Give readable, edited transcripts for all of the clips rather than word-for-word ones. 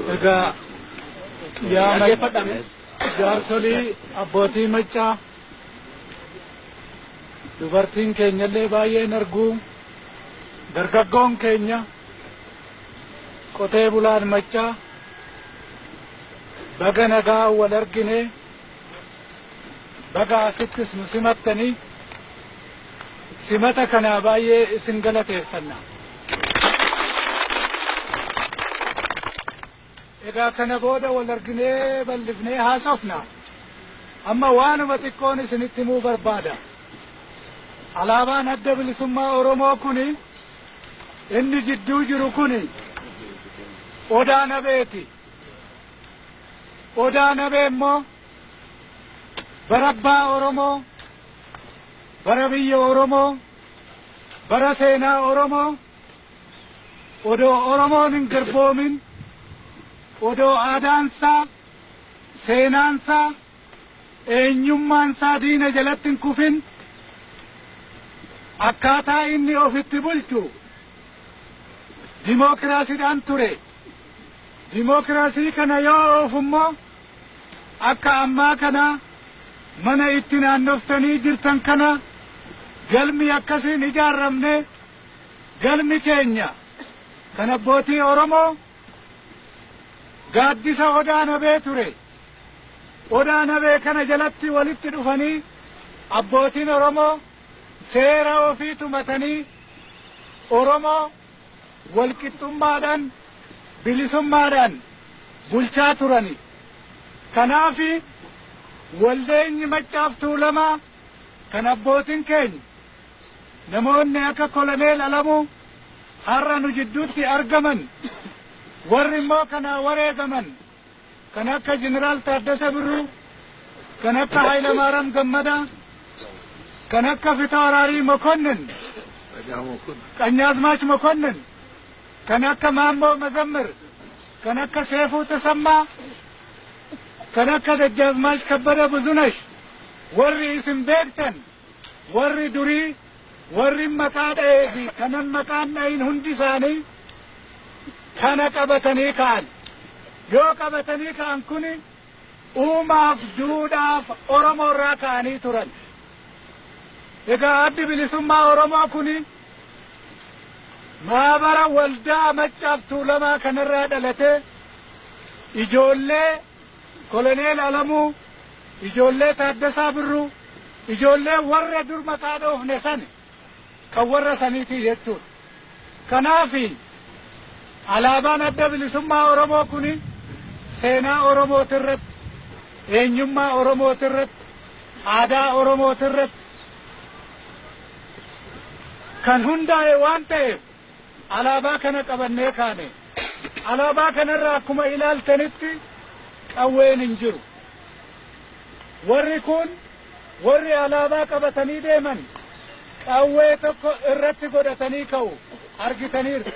Egaa yaa jaarsolii abbootii maccaa, dubartiin keenyallee baay'een arguu, dargaggoon keenya, qotee bulaan maccaa, baga nagaa wal argine, baga asittis nu simattanii, simata kanaa baay'ee isin galateeffanna. Egaa kana booda wal arginee bal'ifnee haasofna. Amma waanuma xiqqoon isinitti himuu barbaada. Alaabaan Adda Bilisummaa Oromoo kuni, inni jidduu jiru kuni Odaa Nabeeti. Odaa Nabee immoo bara abbaa Oromoo, bara biyya Oromoo, bara seenaa Oromoo, odoo Oromoon hin garboomin, odoo aadaansaa, seenaansaa, eenyummaansaa diina jalatti hin kufin, akkaataa inni ofitti bulchu dimookiraasiidhaan ture. Dimookiraasii kana yoo oofummoo akka ammaa kana mana itti naannoftanii jirtan kana galmi akkasiin ijaarramne. Galmi keenya kan abbootii Oromoo gaaddisa Odaa Nabee ture. Odaa Nabee kana jalatti walitti dhufanii abbootiin Oromoo seera ofii tumatanii Oromoo walqixxummaadhaan bilisummaadhaan bulchaa turani. Kanaafi waldeenyi Maccaaf Tuulamaa kan abbootiin keenya namoonni akka Koloneel Alamuu har'a nu jidduutti argaman, warri immoo kanaa wareegaman kan akka Jeneraal Taaddasa Birruu, kan akka Hayilamaariyaam Gammadaa, kan akka Fitawraarii Mokonnin, Qanyaazmaach Mokonnin, kan akka Maammoo Mazammir, kan akka Seefuu Tasammaa, kan akka Dajjaazmaach Kabbada Buzunash, warri isin beektan, warri durii, warri maqaa dha'ee fi kanan maqaan dha'in hundi isaanii kana qabatanii ka'an. Yoo qabatanii ka'an kuni uumaaf duudhaaf Oromoo irraa ka'anii turan. Egaa Addi Bilisummaa Oromoo kuni maabara waldaa Maccaaf Tuulamaa kanarraa dhalatee, ijoollee Koloneel Alamuu, ijoollee Taaddasaa Birruu, ijoollee warra dur maqaa dhoofne sani kan warra saniitii jechuudha. Kanaafi alaabaan Adda Bilisummaa Oromoo kuni seenaa Oromootirratti, eenyummaa Oromootirratti, aadaa Oromootirratti kan hundaa'e waan ta'eef alaabaa kana qabannee kaane. Alaabaa kanarraa akkuma ilaaltanitti qawween hin jiru. Warri kun, warri alaabaa qabatanii deeman, qawwee tokko irratti godhatanii ka'u argitaniiru.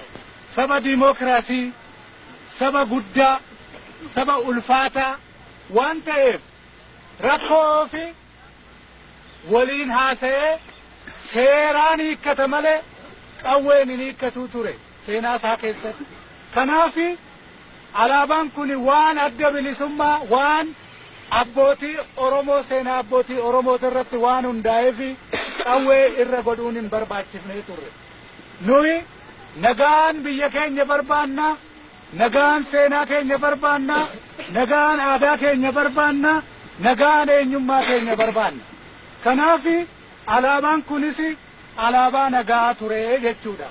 Saba diimookiraasii, saba guddaa, saba ulfaataa waan ta'eef rakkoo fi waliin haasa'ee seeraan hiikkata malee qawween hin hiikkatuu ture seenaa isaa keessatti. Kanaafi alaabaan kun waan adda bilisummaa, waan abbootii Oromoo, seenaa abbootii Oromoota irratti waan hundaa'eef qawwee irra godhuun hin barbaachifnee turre. Nuyi nagaan biyya keenya barbaanna, nagaan seenaa keenya barbaanna, nagaan aadaa keenya barbaanna, nagaan eenyummaa keenya barbaanna. Kanaafi alaabaan kunis alaabaa nagaa ture jechuudha.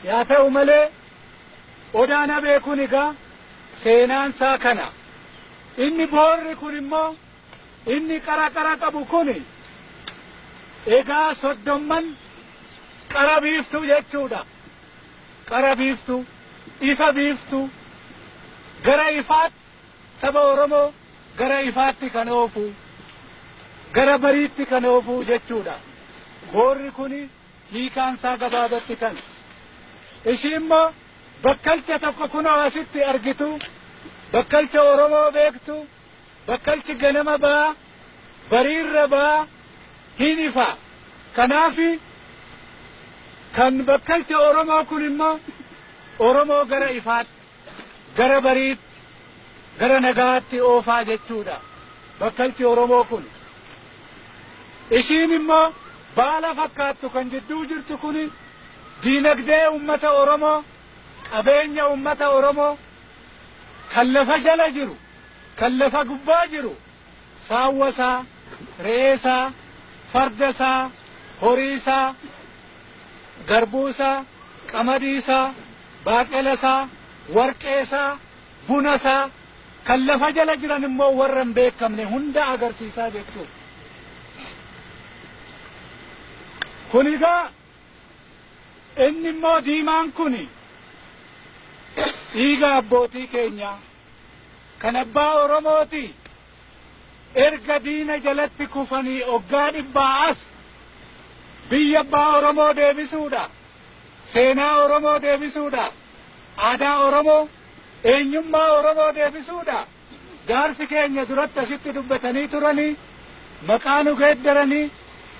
Yaa ta'u malee Odaa Nabee kun egaa seenaan isaa kana. Inni boorri kun immoo, inni qara qara qabu kun egaa soddomman qara biiftuu jechuudha. Qara biiftuu, ifa biiftuu, gara ifaatti saba Oromoo gara ifaatti kan oofu, gara bariitti kan oofu jechuudha. Boorri kun hiikaan isaa gabaabatti kan. Ishii immoo bakkalcha tokko kunoo asitti argitu, bakkalcha Oromoo beektu, bakkalchi ganama ba'aa, bariirra ba'aa, hin ifa. Kanaafi kan bakkalcha Oromoo kun immoo Oromoo gara ifaatti, gara bariitti gara nagaatti oofaa jechuudha. Bakkalchi Oromoo kun. Ishiin immoo baala fakkaattu kan jidduu jirtu kun diinagdee ummata Oromoo, qabeenya ummata Oromoo kan lafa jala jiru, kan lafa gubbaa jiru, saawwasaa, re'eesaa, fardasaa, horiisaa, garbuusaa, qamadiisaa, baaqelasaa, warqeesaa, bunasaa, kan lafa jala jiran immoo warra hin beekamne hunda agarsiisaa jechuudha. Kun egaa inni immoo diimaan kun dhiiga abbootii keenyaa kan abbaa Oromooti. Erga diina jalatti kufanii oggaa dhibbaa as biyya abbaa Oromoo deebisuudha. Seenaa Oromoo deebisuudha. Aadaa Oromoo, eenyummaa Oromoo deebisuudha. Jaarsi keenya duratti asitti dubbatanii turanii, maqaa nu geeddaranii,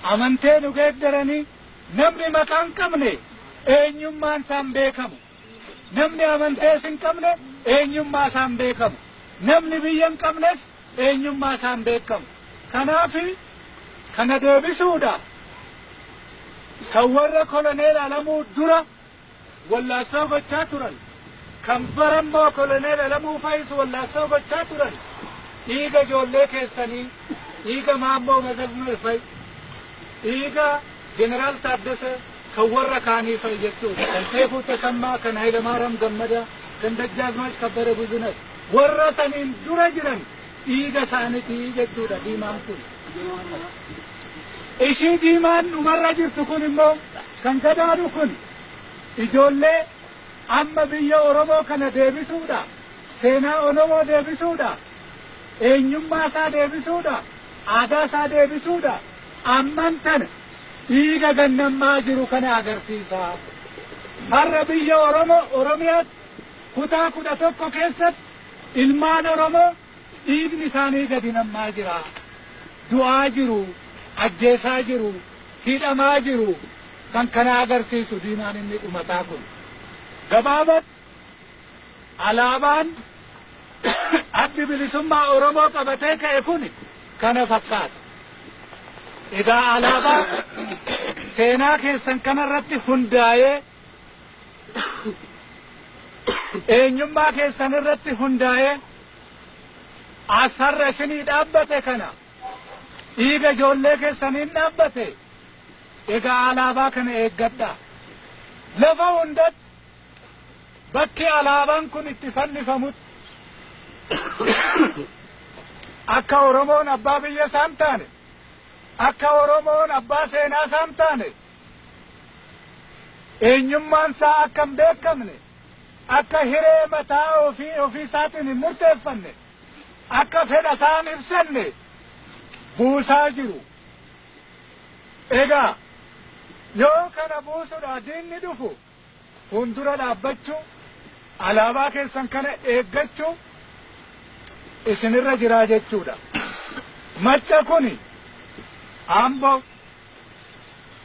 amantee nu geeddaranii, namni maqaa hin qabne eenyummaan isaan beekamu. Namni amantees hin qabne eenyummaa isaan beekamu. Namni biyya hin qabnes eenyummaa isaan beekamu. Kanaaf kana deebisuudha. Kan warra koloneel Alamuu dura wallaassoo gochaa turan, kan barammoo koloneel Alamuu fayis wallaassoo gochaa turan, dhiiga ijoollee keessanii, dhiiga Maammoo Mazamir fa'i, dhiiga Jeneraal Taaddasee kan warra kaanii fa'i jechuudha. Kan Seefuu Tasammaa, kan Hayilamaariyaam Gammadaa, kan Dajjaazmaach Kabbada Buzunas, warra saniin dura jiran dhiiga isaaniitii jechuudha diimaan kun. Ishii diimaan dhumarra jirtu kun immoo kan gadaanu kun ijoollee amma biyya Oromoo kana deebisuudha. Seenaa Oromoo deebisuudha. Eenyummaa isaa deebisuudha. Aadaa isaa deebisuudha. Amman tana dhiiga gannammaa jiru kana agarsiisa. Har'a biyya Oromoo Oromiyaatti kutaa 11 keessatti ilmaan Oromoo dhiigni isaanii gadi nammaa jira. Du'aa jiru, ajjeesaa jiru, hidhamaa jiru. Kan kana agarsiisu diimaan inni dhumataa kun. Gabaabatti alaabaan addi bilisummaa Oromoo qabatee ka'e kun kana fakkaata. Egaa alaabaa seenaa keessan kanarratti hundaa'ee, eenyummaa keessan irratti hundaa'ee asarra isinii dhaabbate kana dhiiga ijoollee keessaniin dhaabbate. Egaa alaabaa kana eeggadhaa. Lafa hundatti bakki alaabaan kun itti fannifamutti akka Oromoon abbaa biyya isaan taane, akka Oromoon abbaa seenaa isaan taane, eenyummaan isaa akka hin beekamne, akka hiree mataa ofii ofii isaatiin hin murteeffanne, akka fedha isaan ibsanne buusaa jiru. Egaa yoo kana buusuudha diinni dhufu fuuldura dhaabbachuu, alaabaa keessan kana eeggachuu isinirra jiraa jechuudha. Macca kuni Amboo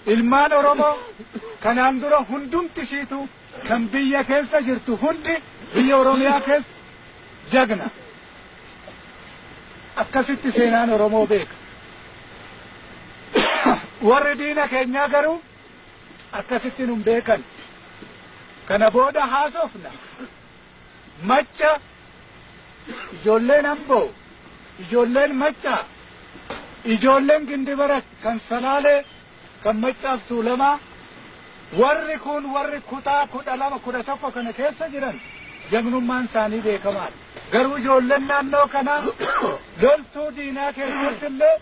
ilmaan Oromoo kanaan dura hundumti ishiitu kan biyya keessa jirtu hundi biyya Oromiyaa keessa jagna. Akkasitti seenaan Oromoo beeka. Warri diina keenyaa garuu akkasitti nun beekan. Kana booda haasofna. Macca ijoolleen Amboo, ijoolleen Macca, ijoolleen Gindibarat kan Salaalee, kan Maccaaf Tuulamaa, warri kun warri kutaa 12 11 kana keessa jiran jagnummaan isaanii beekamaadha. Garuu ijoolleen naannoo kanaa loltuu diinaa keessatti illee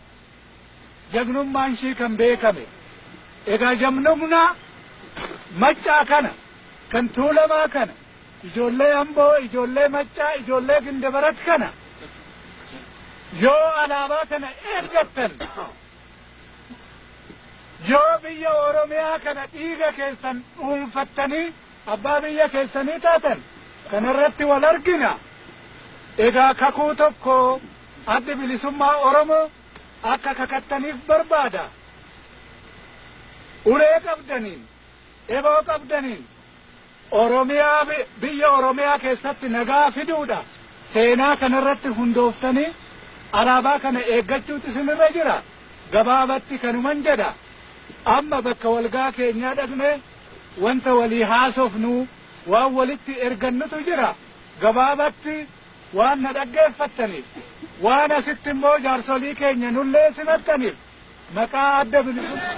jagnummaan ishii kan beekame. Egaa jagnummaa Maccaa kana kan Tuulamaa kana ijoollee Amboo, ijoollee Maccaa, ijoollee Gindibarat kana yoo alaabaa kana eeggattan, yoo biyya Oromiyaa kana dhiiga keessan dhuunfattanii abbaa biyya keessanii taatan kanarratti wal argina. Egaa kakuu tokko addi bilisummaa Oromoo akka kakattaniif barbaada. Ulee qabdaniin, eboo qabdaniin, Oromiyaa biyya Oromiyaa keessatti nagaa fiduudha. Seenaa kanarratti hundooftanii alaabaa kana eeggachuutu isinirra jira. Gabaabatti kanuman jedha. Amma bakka walgaa keenyaa dhaqne wanta walii haasofnu waan walitti ergannutu jira. Gabaabatti waan na dhaggeeffattaniif, waan asitti immoo jaarsolii keenya nullee simattaniif, maqaa Adda Bilisummaa.